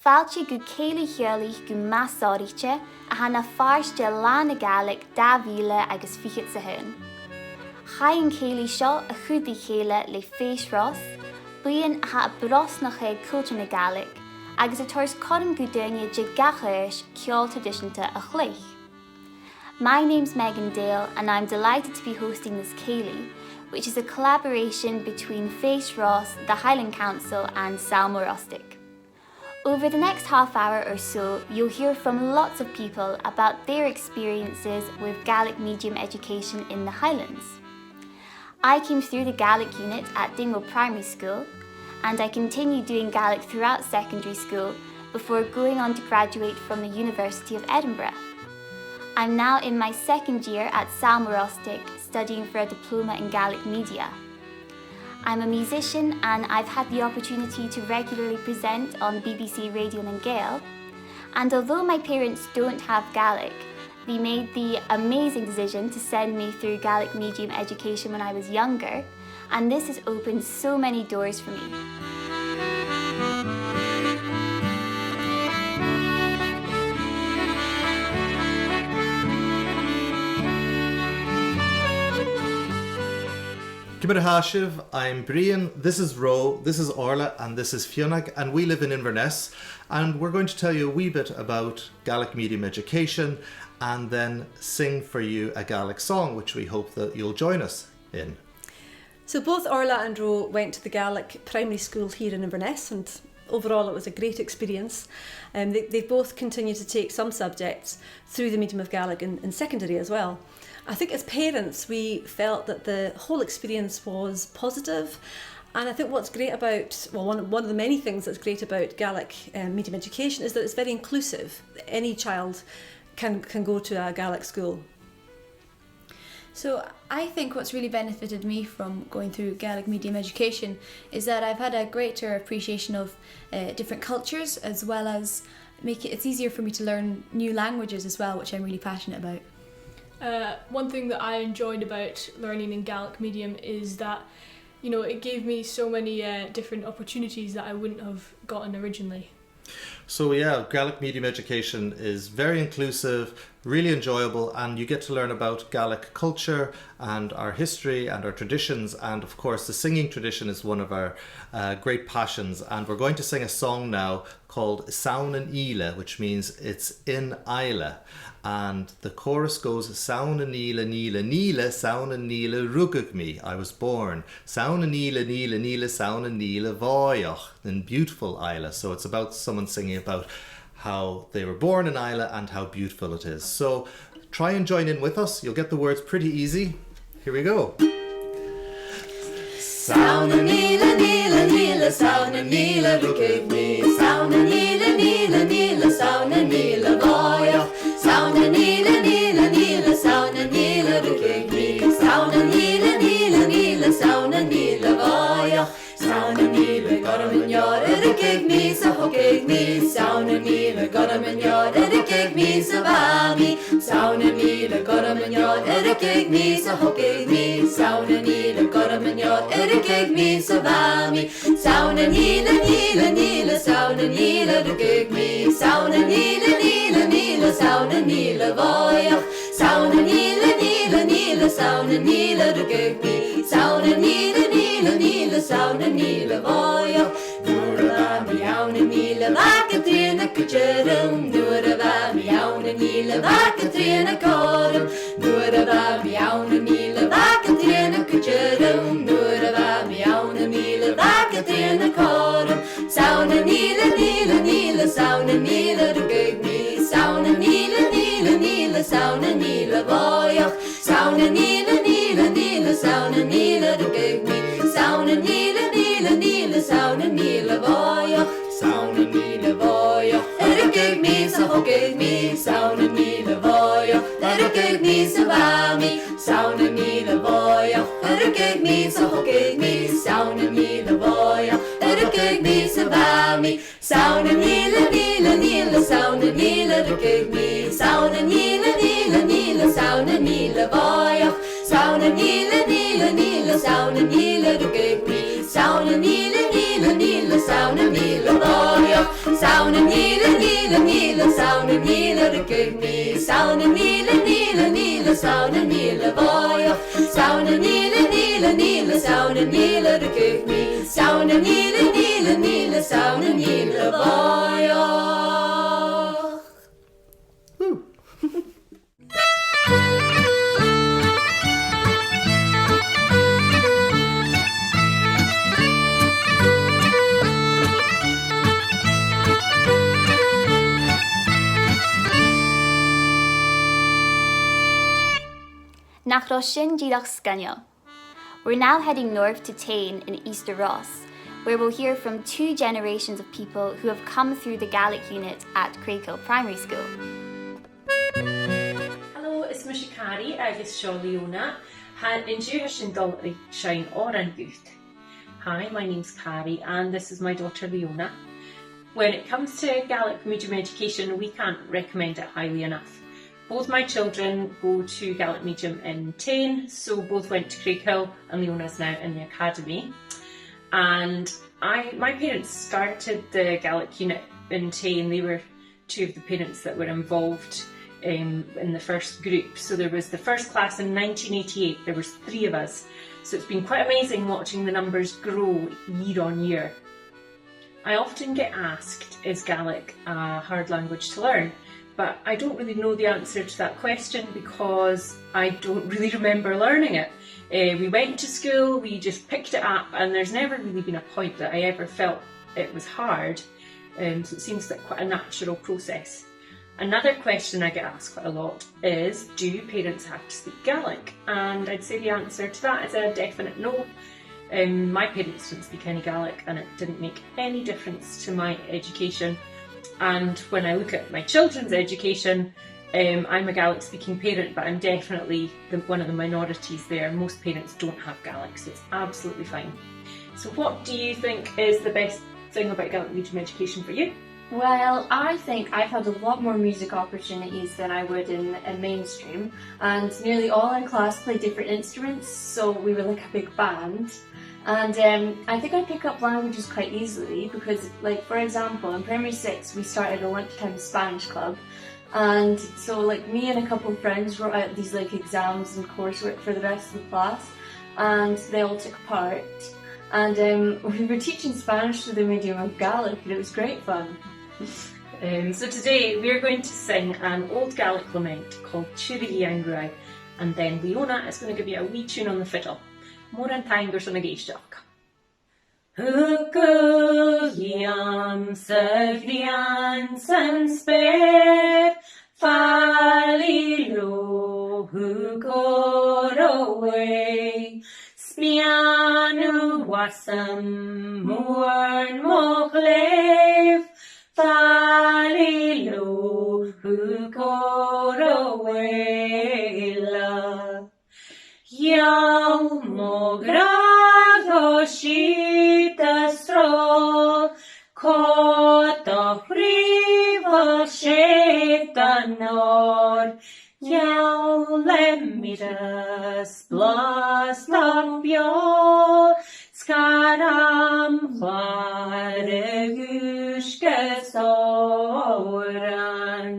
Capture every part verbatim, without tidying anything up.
Fàilte gu cèilidh theaghlaich gu math sònraichte a tha na phàirt de Là na Gàidhlig dà mhìle agus fichead 's a h-aon. Chaidh an cèilidh seo a chur ri chèile le Fèis Ros, buidheann a tha a' brosnachadh cultar na Gàidhlig, agus a' toirt cothrom gu daoine de gach aois ceòl traidiseanta a chluich. My name's Megan Dale, and I'm delighted to be hosting this cèilidh, which is a collaboration between Fèis Ros, the Highland Council, and Sabhal Mòr Ostaig. Over the next half hour or so, you'll hear from lots of people about their experiences with Gaelic medium education in the Highlands. I came through the Gaelic unit at Dingwall Primary School, and I continued doing Gaelic throughout secondary school before going on to graduate from the University of Edinburgh. I'm now in my second year at Sabhal Mòr Ostaig, studying for a diploma in Gaelic media. I'm a musician and I've had the opportunity to regularly present on B B C Radio nan Gàidheal. And although my parents don't have Gaelic, they made the amazing decision to send me through Gaelic medium education when I was younger, and this has opened so many doors for me. Ciamar a tha sibh? I'm Brian, this is Ro, this is Orla, and this is Fionag, and we live in Inverness, and we're going to tell you a wee bit about Gaelic medium education and then sing for you a Gaelic song, which we hope that you'll join us in. So both Orla and Ro went to the Gaelic primary school here in Inverness, and overall it was a great experience. Um, they, they've both continued to take some subjects through the medium of Gaelic in, in secondary as well. I think as parents we felt that the whole experience was positive, and I think what's great about, well, one, one of the many things that's great about Gaelic, um, medium education is that it's very inclusive. Any child can, can go to a Gaelic school. So I think what's really benefited me from going through Gaelic medium education is that I've had a greater appreciation of, uh, different cultures, as well as make it, it's easier for me to learn new languages as well, which I'm really passionate about. Uh, one thing that I enjoyed about learning in Gaelic medium is that, you know, it gave me so many, uh, different opportunities that I wouldn't have gotten originally. So yeah, Gaelic medium education is very inclusive, really enjoyable, and you get to learn about Gaelic culture and our history and our traditions, and of course the singing tradition is one of our, uh, great passions, and we're going to sing a song now called Samhain an Ìle, which means it's in Islay. And the chorus goes, Samhain an Ìle, an Ìle, an Ìle, Samhain an Ìle rugadh mi, I was born. Samhain an Ìle, an Ìle, an Ìle, Samhain an Ìle bhòidheach, in beautiful Islay. So it's about someone singing about how they were born in Islay and how beautiful it is. So try and join in with us. You'll get the words pretty easy. Here we go. Samhain an Ìle, an Ìle, an Ìle, Samhain an Ìle rugadh mi. Samhain an Ìle, an Ìle, an Ìle, Samhain an Ìle bhòidheach. Samhain an Ìle, an Ìle, an Ìle, Samhain an Ìle rugadh mi. Samhain an Ìle, an Ìle, an Ìle, Samhain an Ìle bhòidheach. Samhain an Ìle gorm an fheòir a rugadh mi 's a thogadh mi. Samhain an Ìle gorm an fheòir a rugadh mi 's a bha mi. Samhain an Ìle gorm an fheòir a rugadh mi 's a thogadh mi. Samhain an Ìle gorm an fheòir a rugadh mi 's a bha mi. Samhain an Ìle, an Ìle, an Ìle, Samhain an Ìle rugadh mi. Samhain an Ìle, an Ìle, an Ìle, Samhain an Ìle bhòidheach. Samhain an Ìle, an Ìle, an Ìle, Samhain an Ìle rugadh mi. Samhain an Ìle, an Ìle, an Ìle, Samhain an Ìle bhòidheach. Nuair a bha mi ann an Ìle, bha Catrìona a' cuideachadh rium. Nuair a bha mi ann an Ìle, bha Catrìona còmhla rium. Nuair a bha mi ann an Ìle, bha Catrìona a' cuideachadh rium. Nuair a bha mi ann an Ìle, bha Catrìona còmhla rium. Samhain an Ìle, an Ìle, an Ìle, Samhain an Ìle rugadh mi. Samhain an Ìle, an Ìle, an Ìle, Samhain an Ìle bhòidheach. Samhain an Ìle, an Ìle, an Ìle, Samhain an Ìle rugadh mi. Samhain an Ìle, an Ìle, an Ìle, Samhain an Ìle bhòidheach. Samhain an Ìle bhòidheach a rugadh mi 's a thogadh mi. Samhain an Ìle bhòidheach a rugadh mi 's a bha mi. Samhain an Ìle bhòidheach a rugadh mi 's a thogadh mi. Samhain an Ìle bhòidheach a rugadh mi 's a bha mi. Samhain an Ìle, an Ìle, an Ìle, Samhain an Ìle rugadh mi. Samhain an Ìle, an Ìle, an Ìle, Samhain an Ìle bhòidheach. Samhain an Ìle, an Ìle, an Ìle, Samhain an Ìle rugadh mi. Samhain an Ìle, an Ìle, an Ìle, Samhain an Ìle bhòidheach. Samhain 'S ann an Ìle, Ìle, Ìle, 's ann an Ìle a rugadh mi. 'S ann an Ìle, Ìle, Ìle, 's ann an Ìle bhòidheach. 'S ann an Ìle, Ìle, Ìle, 's ann an Ìle a rugadh mi. 'S ann an Ìle, Ìle, Ìle, 's ann an Ìle bhòidheach. Woo. Nach robh sin dìreach sgoinneil? We're now heading north to Tain in Easter Ross, where we'll hear from two generations of people who have come through the Gaelic unit at Craighill Primary School. Hello, is mise Càiri agus seo Leona. Tha, an-diugh tha sinn a' dol a sheinn òran dhut. Hi, my name's Càiri and this is my daughter Leona. When it comes to Gaelic medium education, we can't recommend it highly enough. Both my children go to Gaelic medium in Tain, so both went to Craighill and Leona's now in the academy. And I, my parents started the Gaelic unit in Tain. They were two of the parents that were involved, um, in the first group. So there was the first class in nineteen eighty-eight, there was three of us. So it's been quite amazing watching the numbers grow year on year. I often get asked, "Is Gaelic a hard language to learn?" But I don't really know the answer to that question because I don't really remember learning it. Eh, we went to school, we just picked it up, and there's never really been a point that I ever felt it was hard. Um, so it seems like quite a natural process. Another question I get asked quite a lot is, do parents have to speak Gaelic? And I'd say the answer to that is a definite no. Um, my parents didn't speak any Gaelic, and it didn't make any difference to my education. And when I look at my children's education, um, I'm a Gaelic-speaking parent, but I'm definitely the, one of the minorities there. Most parents don't have Gaelic, so it's absolutely fine. So what do you think is the best thing about Gaelic medium education for you? Well, I think I've had a lot more music opportunities than I would in, in mainstream, and nearly all our class played different instruments, so we were like a big band. And, um, I think I pick up languages quite easily because, like, for example, in primary six, we started a lunchtime Spanish club, and so, like, me and a couple of friends wrote out these, like, exams and coursework for the rest of the class, and they all took part. And, um, we were teaching Spanish through the medium of Gaelic, and it was great fun. Um, so today we are going to sing an old Gaelic lament called Tìoraidh Dhìon Ruaidh, and then Leona is gonna give you a wee tune on the fiddle. Mòran taing airson ag èisteachd. Thug thu dhìom sa ghrian san speur, fàilidh leotha gu robh e. 'S beannaicheas tu wasam, muirn mo chlèibh, fàilidh leotha gu robh e làn. Gheall mo ghràdh o shìde sròth, cò do chraobh o shèid an òir, geall le mire 's blas do bheul, 's gairm chlàr a dhùisg 's òran.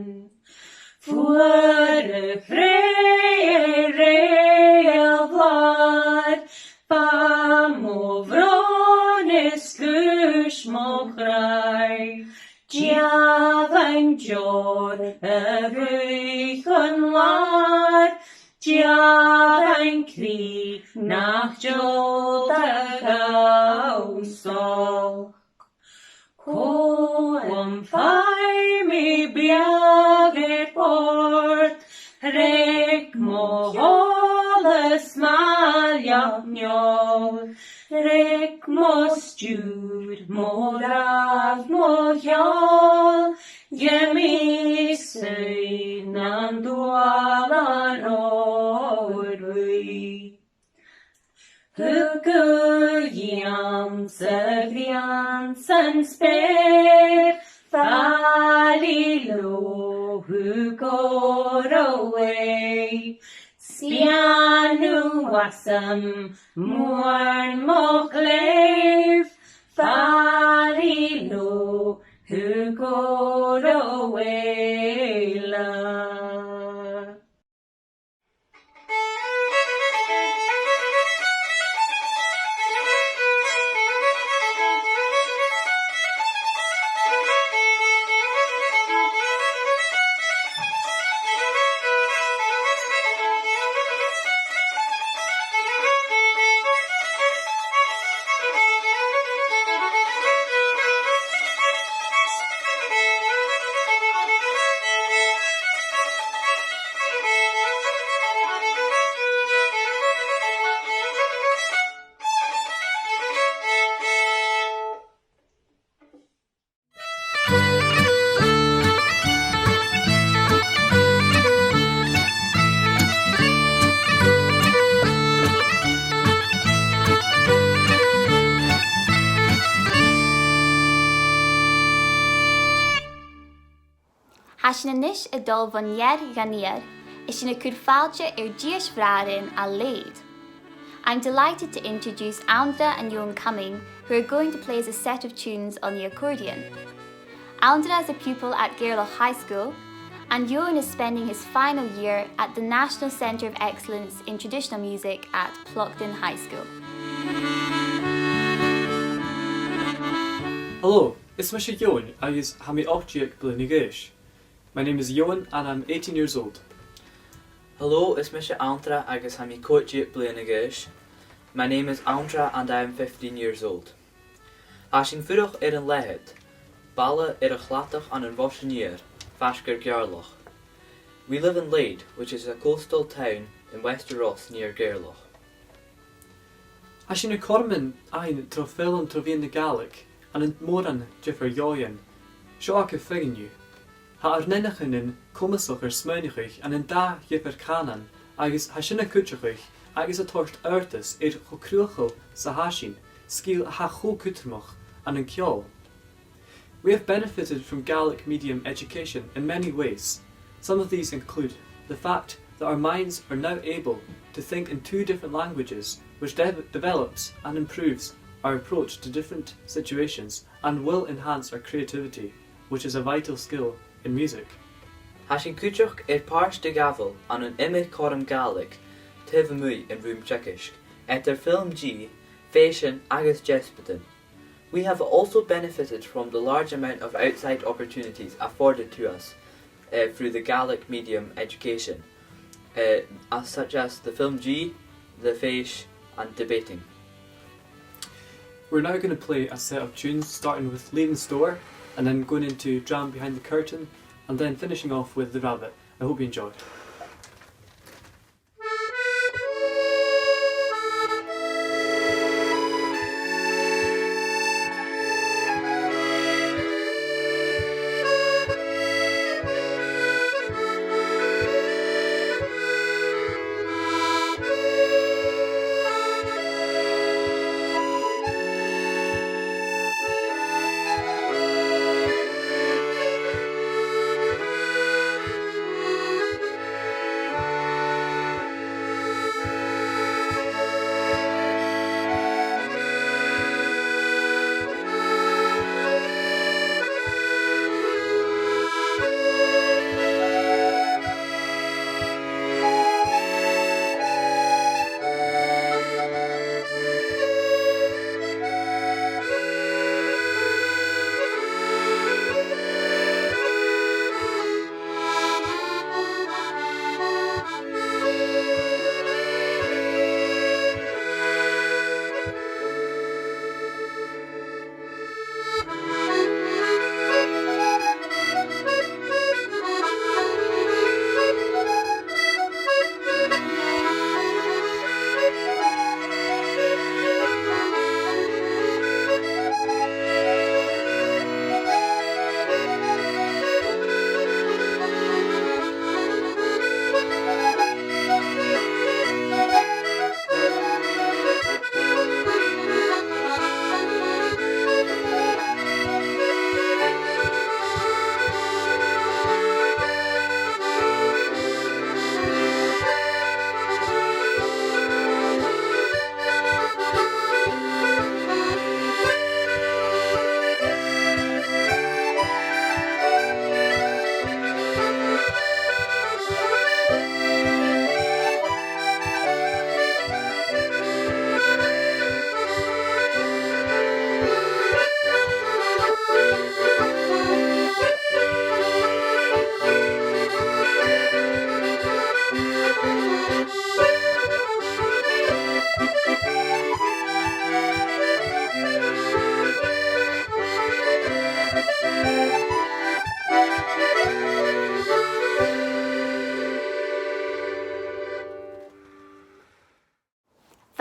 Fuarach rèidh, rèidh a' bhlàir, bha mo bhròn is cùis mo chràidh. Dìomhain deòir a' ruith chun làir, dìomhain chrith nach deòl do dh'fhalbh sogh. Cò am faigh mi beathach air bòrd, reic mo sheòlas, mo leanabh, reic mo stiùir, mo ghràdh, mo cheòl, gheibh mi suim nan duallan òr bhuidhe. Thug thu dhìom sa ghrian san speur, fàilidh leotha gu robh e. 'S beannaicheas tu wasam, muirn mo chlèibh, fàilidh leotha gu Ora vela. Tha sinn a-nis a' dol bhon ear dhan iar, is sinn a' cur fàilte air dithis bhràithrean à Leòdhas. I'm delighted to introduce Andra and Ewan Cumming, who are going to play us a set of tunes on the accordion. Andra is a pupil at Gairloch High School, and Ewan is spending his final year at the National Centre of Excellence in Traditional Music at Plockton High School. Hello, is mise Ewan agus tha mi ochd deug bliadhna a dh'aois. My name is Ewan and I'm eighteen years old. Hello, is mise Andra agus tha mi còig deug bliadhna a dh'aois. My name is Andra and I am fifteen years old. Tha sinn a' fuireach air an Leathad, baile air a' chladach ann am Bòs an Iar, faisg air Geàrrloch. We live in Leòdhas, which is a coastal town in Wester Ross near Geàrrloch. Tha sinn a' coimhead fhaighinn tro fhoghlam tro mheadhan na Gàidhlig ann am mòran diofar dhòighean. Seo agaibh fear dhiubh. Tha ar n-eanchainn comasach air smaoineachadh ann an dà dhiofar chànan agus tha sin a' cuideachadh agus a' toirt adhartas air cho cruthachail 's a tha sinn, sgil a tha cho cudromach ann an ceòl. We have benefited from Gaelic medium education in many ways. Some of these include the fact that our minds are now able to think in two different languages, which de- develops and improves our approach to different situations and will enhance our creativity, which is a vital skill in music. Tha sinn cuideachd air pàirt a ghabhail ann an iomadh cothrom Gàidhlig taobh a-muigh an rùm-teagaisg, eadar FilmG, fèisean agus deasbadan. We have also benefited from the large amount of outside opportunities afforded to us, uh, through the Gaelic medium education, uh, as, such as the FilmG, the fèis, and debating. We're now gonna play a set of tunes, starting with Leaving Store, and then going into Dram Behind the Curtain, and then finishing off with The Rabbit. I hope you enjoy.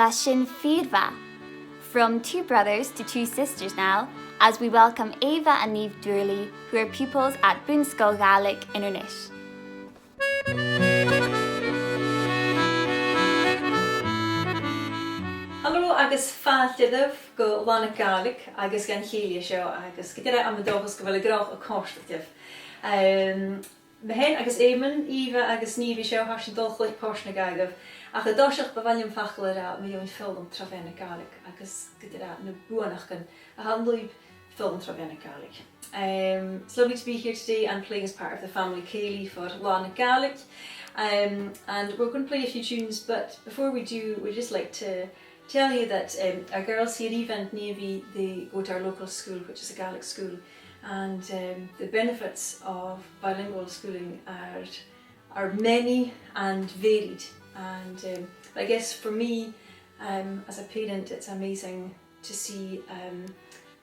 Tha sin fìor mhath. From two brothers to two sisters now, as we welcome Ava and Niamh Dooley, who are pupils at Bun-sgoil Ghàidhlig Inbhir Nis. Halò agus fàilte dhuibh gu Là na Gàidhlig agus dhan chèilidh seo agus gu dearbh tha mi an dòchas gu bheil an gnothach a' còrdadh ribh. Em, mi fhìn agus Éamonn, Eva agus Niamh an seo, tha sinn a' dol a chluich Port na Gàidheal, ach an toiseach bu mhath leam facal a ràdh mu dheidhinn foghlam tro mheadhan na Gàidhlig agus gu dearbh na buannachdan a th' ann an lùib foghlam tro mheadhan na Gàidhlig. Um, it's lovely to be here today and playing as part of the family cèilidh for Là na Gàidhlig. Um, and we're going to play a few tunes, but before we do, we'd just like to tell you that, um, our girls here, Eva and Niamh, they go to our local school, which is a Gaelic school, and, um, the benefits of bilingual schooling are, are many and varied. And, um, I guess for me, um, as a parent, it's amazing to see, um,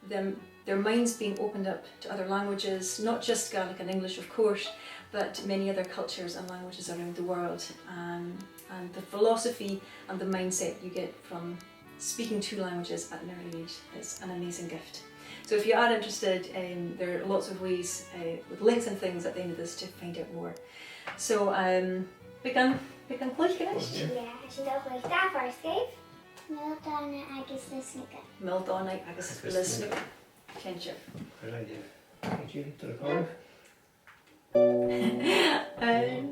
them, their minds being opened up to other languages, not just Gaelic and English, of course, but many other cultures and languages around the world. Um, and the philosophy and the mindset you get from speaking two languages at an early age is an amazing gift. So if you are interested, um, there are lots of ways, uh, with links and things at the end of this to find out more. So, um, beagan, beagan cluich a-nis? Yeah, tha sinn a' dol a chluich dà phàirt-sgeith. Mil Dòmhnaich agus Lios Nòige. Mil Dòmhnaich agus Lios Nòige. Cinnteach. Right, yeah. Thank you. Um, yeah. Three.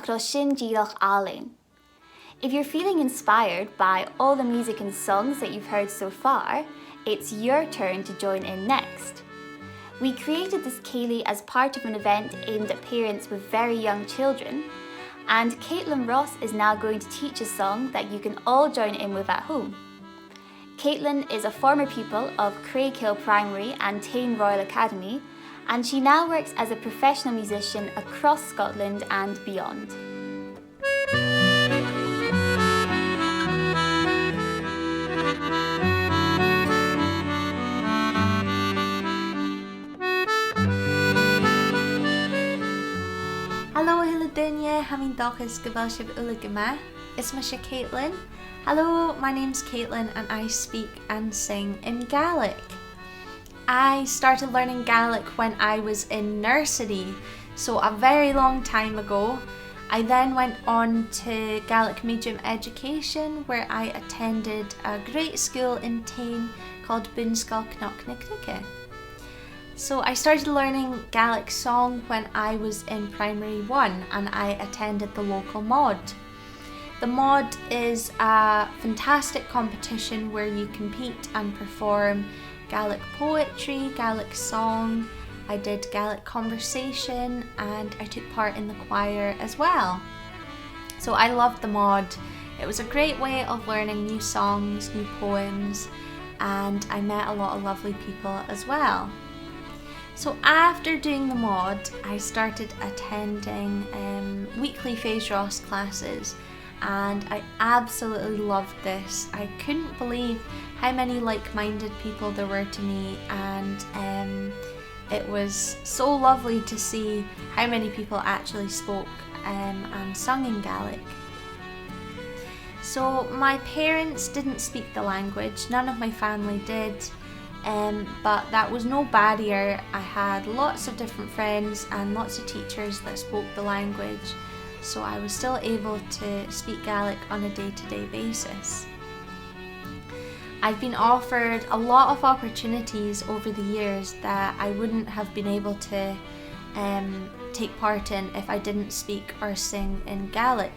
Cò sin dìreach àlainn. If you're feeling inspired by all the music and songs that you've heard so far, it's your turn to join in next. We created this céilidh as part of an event aimed at parents with very young children, and Caitlin Ross is now going to teach a song that you can all join in with at home. Caitlin is a former pupil of Craighill Primary and Tain Royal Academy, and she now works as a professional musician across Scotland and beyond. Hello, a h-uile duine, tha mi an dòchas gu bheil sibh uile gu math. Is mise Caitlin. Hello, my name's Caitlin and I speak and sing in Gaelic. I started learning Gaelic when I was in nursery, so a very long time ago. I then went on to Gaelic medium education, where I attended a great school in Tain called Bun-sgoil Chnoc na Creige. So I started learning Gaelic song when I was in primary one and I attended the local Mòd. The Mòd is a fantastic competition where you compete and perform Gaelic poetry, Gaelic song. I did Gaelic conversation and I took part in the choir as well. So I loved the Mòd. It was a great way of learning new songs, new poems, and I met a lot of lovely people as well. So after doing the Mòd, I started attending, um, weekly Faes Ross classes, and I absolutely loved this. I couldn't believe how many like-minded people there were to me, and, um, it was so lovely to see how many people actually spoke, um, and sung in Gaelic. So my parents didn't speak the language, none of my family did, um, but that was no barrier. I had lots of different friends and lots of teachers that spoke the language, so I was still able to speak Gaelic on a day-to-day basis. I've been offered a lot of opportunities over the years that I wouldn't have been able to, um, take part in if I didn't speak or sing in Gaelic.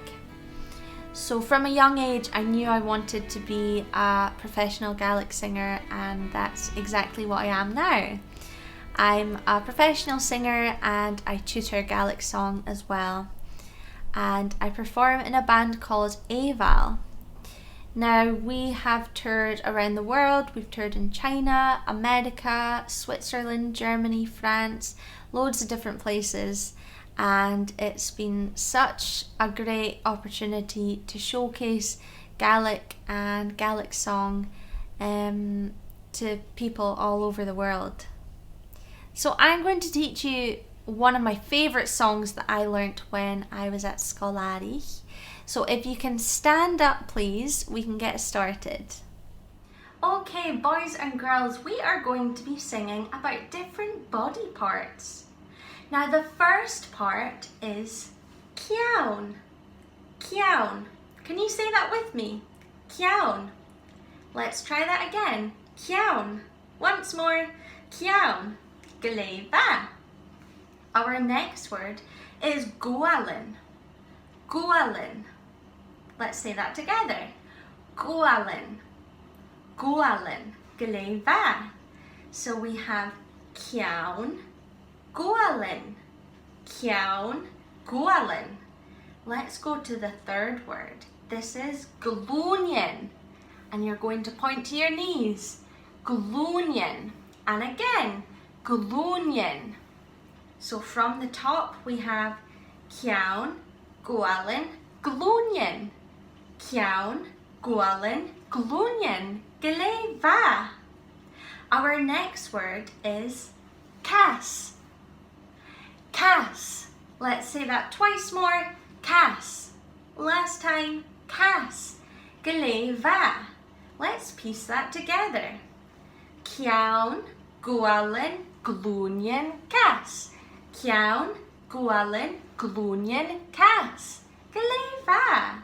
So from a young age, I knew I wanted to be a professional Gaelic singer, and that's exactly what I am now. I'm a professional singer and I tutor Gaelic song as well. And I perform in a band called Aval. Now, we have toured around the world. We've toured in China, America, Switzerland, Germany, France, loads of different places. And it's been such a great opportunity to showcase Gaelic and Gaelic song, um, to people all over the world. So I'm going to teach you one of my favourite songs that I learnt when I was at Sgoil Àraich. So if you can stand up, please, we can get started. Okay, boys and girls, we are going to be singing about different body parts. Now, the first part is ceann. Ceann. Can you say that with me? Ceann. Let's try that again. Ceann. Once more. Ceann. Glè mhath. Our next word is gualainn. Gualainn. Let's say that together. Gualainn. Gualainn. Glè mhath. So we have ceann, gualainn. Ceann, gualainn. Let's go to the third word. This is glùinean. And you're going to point to your knees. Glùinean. And again, glùinean. So from the top we have ceann, gualainn, glùinean. Ceann, gualainn, glùinean. Glè mhath. Our next word is cas. Cas. Let's say that twice more. Cas. Last time. Cas. Glè mhath. Let's piece that together. Ceann, gualainn, glùinean, cas. Ceann, gualainn, glùinean, cas. Glè mhath.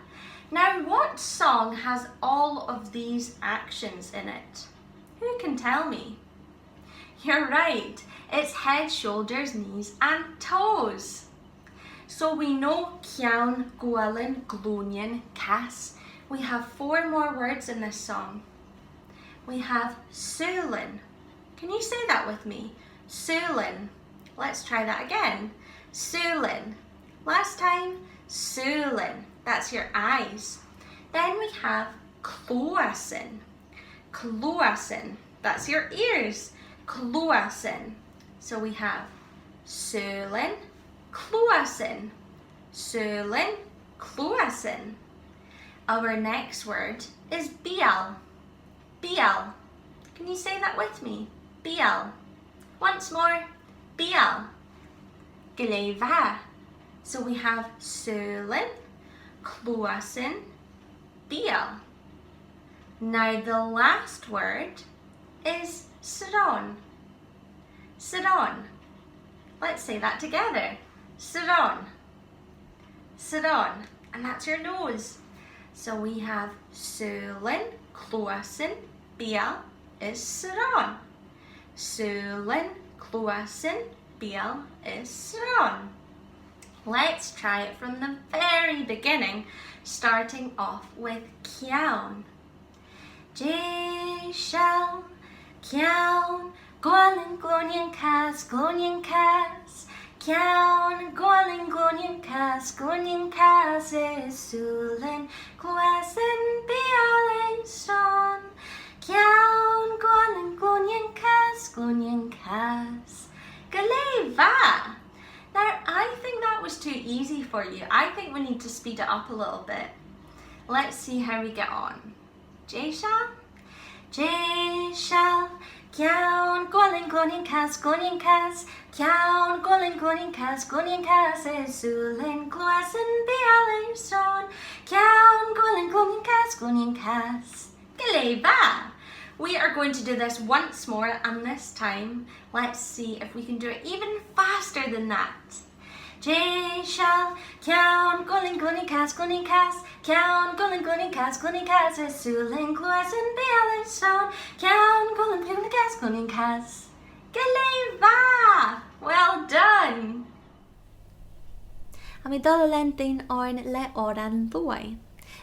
Now, what song has all of these actions in it? Who can tell me? You're right. It's head, shoulders, knees and toes. So we know ceann, guail, glùinean, cas. We have four more words in this song. We have sùilean. Can you say that with me? Sùilean. Let's try that again. Sùilean. Last time, sùilean. That's your eyes. Then we have cluasan. Cluasan. That's your ears. Cluasan. So we have sùilean, cluasan. Sùilean, cluasan. Our next word is beul. Beul. Can you say that with me? Beul. Once more. Beul. Glè mhath. So we have sùilean, cluasan, beul. Now the last word is sròn. Sròn. Let's say that together. Sròn. Sròn. And that's your nose. So we have sùilean, cluasan, beul is sròn. Sùilean, cluasan, beul is sròn. Let's try it from the very beginning, starting off with ceann. Deiseil, ceann, guail, glùinean, cas, glùinean, cas. Ceann, guail, glùinean, cas, glùinean, cas, is sùilean, cluasan, beul is sròn. Ceann, guail, glùinean, cas, glùinean, cas. Glè mhath! Now, I think that was too easy for you. I think we need to speed it up a little bit. Let's see how we get on. Deiseil? Deiseil. Ceann, guail, glùinean, cas, glùinean, cas. Ceann, guail, glùinean, cas, glùinean, cas, is sùilean, cluasan, beul is sròn. Ceann, guail, glùinean, cas, glùinean, cas. Glè mhath! We are going to do this once more, and this time, let's see if we can do it even faster than that. Deiseil, ceann, guail, glùinean, cas, glùinean, cas. Ceann, guail, glùinean, cas, glùinean, cas, is sùilean, cluasan, beul is sròn. Ceann, guail, glùinean, cas, glùinean, cas. Glè mhath! Well done! Tha mi a' dol a leantainn oirnn le òran luaidh.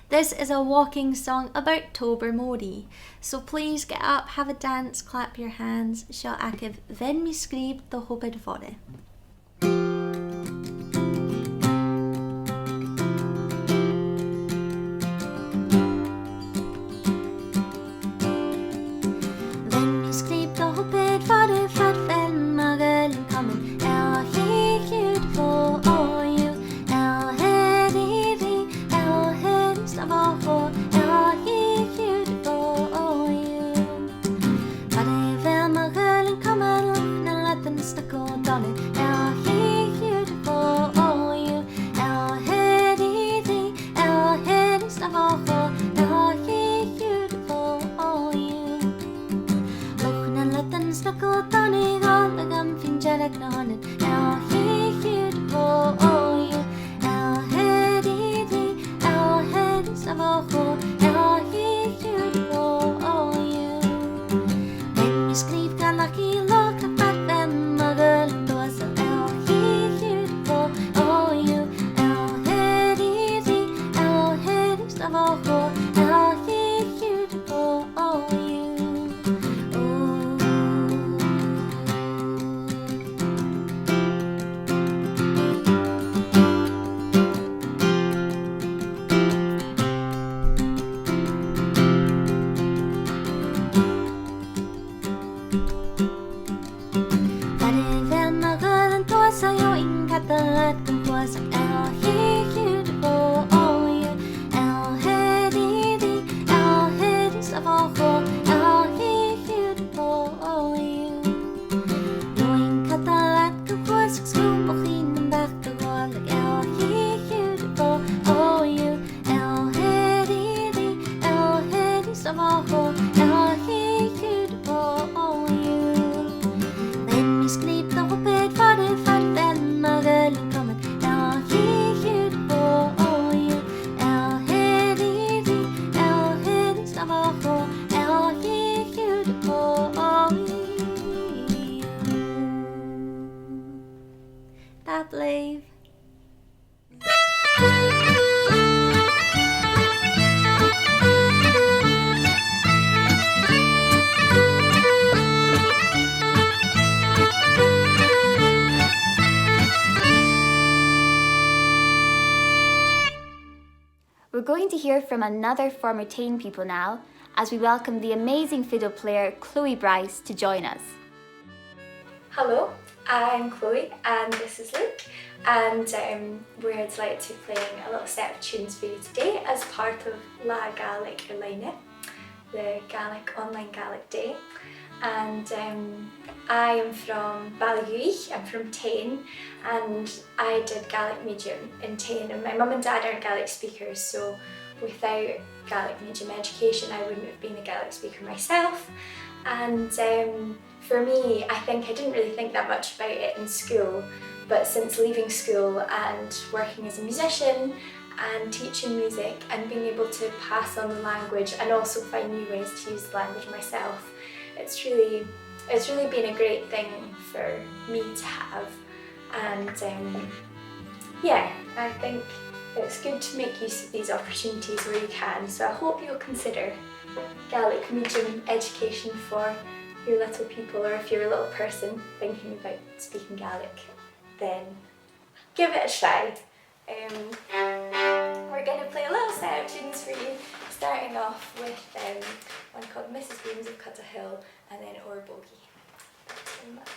This is a walking song about Tobar Mòr, so please get up, have a dance, clap your hands. Seo agaibh Bhean MacScriob do Thobar Mhoire. Bhean MacScriob do Thobar Mhoire, far bheil mo ghaoil an comain, L H E Q W O U, L H E D D, L H E S W O, L H E Q W O U. Far bheil mo ghaoil an comain, Loch nan Leadan 's Loch Dòmhnaill, L H E Q W O U, L H E D D, L H E S W O, L H E Q W O U. Loch nan Leadan 's Loch Dòmhnaill, dh'fhalbh agam fon dearg na h-ionaid, L H E Q W O U, L H E D D, L H E S W O, L H E Q W O U. Bhean MacScriob, Gàidhlig, Loch, far bheil mo ghaoil an Tuasail, L H E Q W O U, L H E D D, L H E S W O, L H E Q W O U. Far bheil mo ghaoil an Tuasail, gheibh mi cadal leat gun cluasag, L H E Q W O U, L H E D D, L H E S W O, L H E Q W O U. Gheibh mi cadal leat gun cluasag, 's gum bu chaomh leam am beachd a ghualadh, L H E Q W O U, L H E D D, L H E S W O, L H E Q W O U. Bhean MacScriob do Thobar Mhoire, far bheil mo ghaoil an comain, L H E Q W O U, L H E D D, L H E S W O, L H E Q W O U. Tapadh leibh. to hear from another former Tain pupil now, as we welcome the amazing fiddle player Chloe Bryce to join us. Hello, I'm Chloe and this is Luke, and, um, we're delighted to be playing a little set of tunes for you today as part of Là Gàidhlig air-loidhne, the Gaelic, online Gaelic day. And, um, I am from Baile Ghàidhealach, I'm from Tain, and I did Gaelic medium in Tain. And my mum and dad aren't Gaelic speakers, so without Gaelic medium education, I wouldn't have been a Gaelic speaker myself. And, um, for me, I think I didn't really think that much about it in school, but since leaving school and working as a musician and teaching music and being able to pass on the language and also find new ways to use the language myself, it's really, it's really been a great thing for me to have. And, um, yeah, I think it's good to make use of these opportunities where you can, so I hope you'll consider Gaelic medium education for your little people, or if you're a little person thinking about speaking Gaelic, then give it a try. Um, we're going to play a little set of tunes for you, starting off with, um, one called Missus Beams of Cuddehill, and then Oor Bogie. Thanks very much.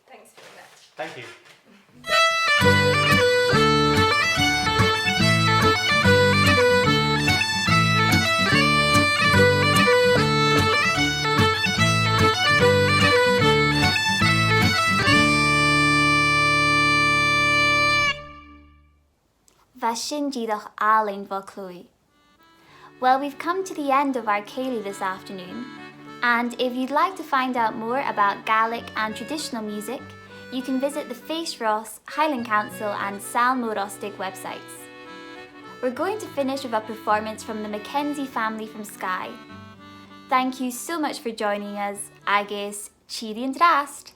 Thanks very much. Thank you. sin dìreach àlainn bho chluaidh. Well, we've come to the end of our cèilidh this afternoon, and if you'd like to find out more about Gaelic and traditional music, you can visit the Fèis Ros, Highland Council and Sabhal Mòr Ostaig websites. We're going to finish with a performance from the Mackenzie family from Skye. Thank you so much for joining us, agus tìoraidh an-dràsta!